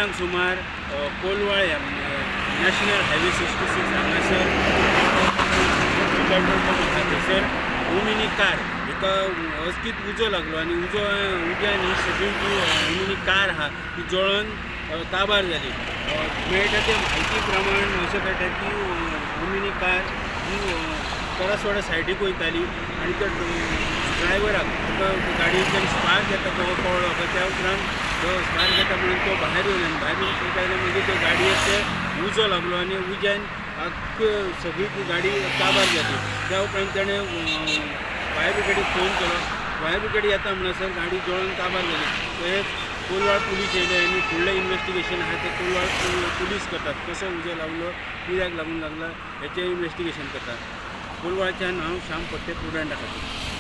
3:30 सुमार कोलवाळ ह्या national highway 66 हांगासर पेट्रोल पंप आसा थंयसर ओमिनी कार एका अचकीत उजो लागलो आनी उज्यान ही सगळी जी ओमिनी कार आहा ती जळोन काबार जाली. मेळटा ते म्हायती प्रमाण अशें कळटा की ओमिनी कार ही करासवाडा सायडीक वयताली आनी त्या ड्रायव्हराक ताका गाडयेंतल्यान स्पार्क येता तो कळ्ळो. त्या उपरांत तो स्पार्क येता म्हणून तो भायर येयलो आनी भायर येवन पळयता जाल्यार मागीर त्या गाडयेक ते उजो लागलो आनी उज्यान आख्खी सगळी ती गाडी काबार जाली. त्या उपरांत ताणें फायर ब्रिगेडीक फोन केलो. फायर ब्रिगेड येता म्हणसर गाडी जळोन काबार जाली. ते कोलवाळ पुलीस येयले आनी फुडलें इन्वेस्टिगेशन आहा तें कोलवाळ पुलीस करतात. कसो उजो लागलो, कित्याक लागून लागला हेचें इन्वेस्टिगेशन करतात. कोलवाळच्यान हांव श्याम फडते, प्रुडंटा खातीर.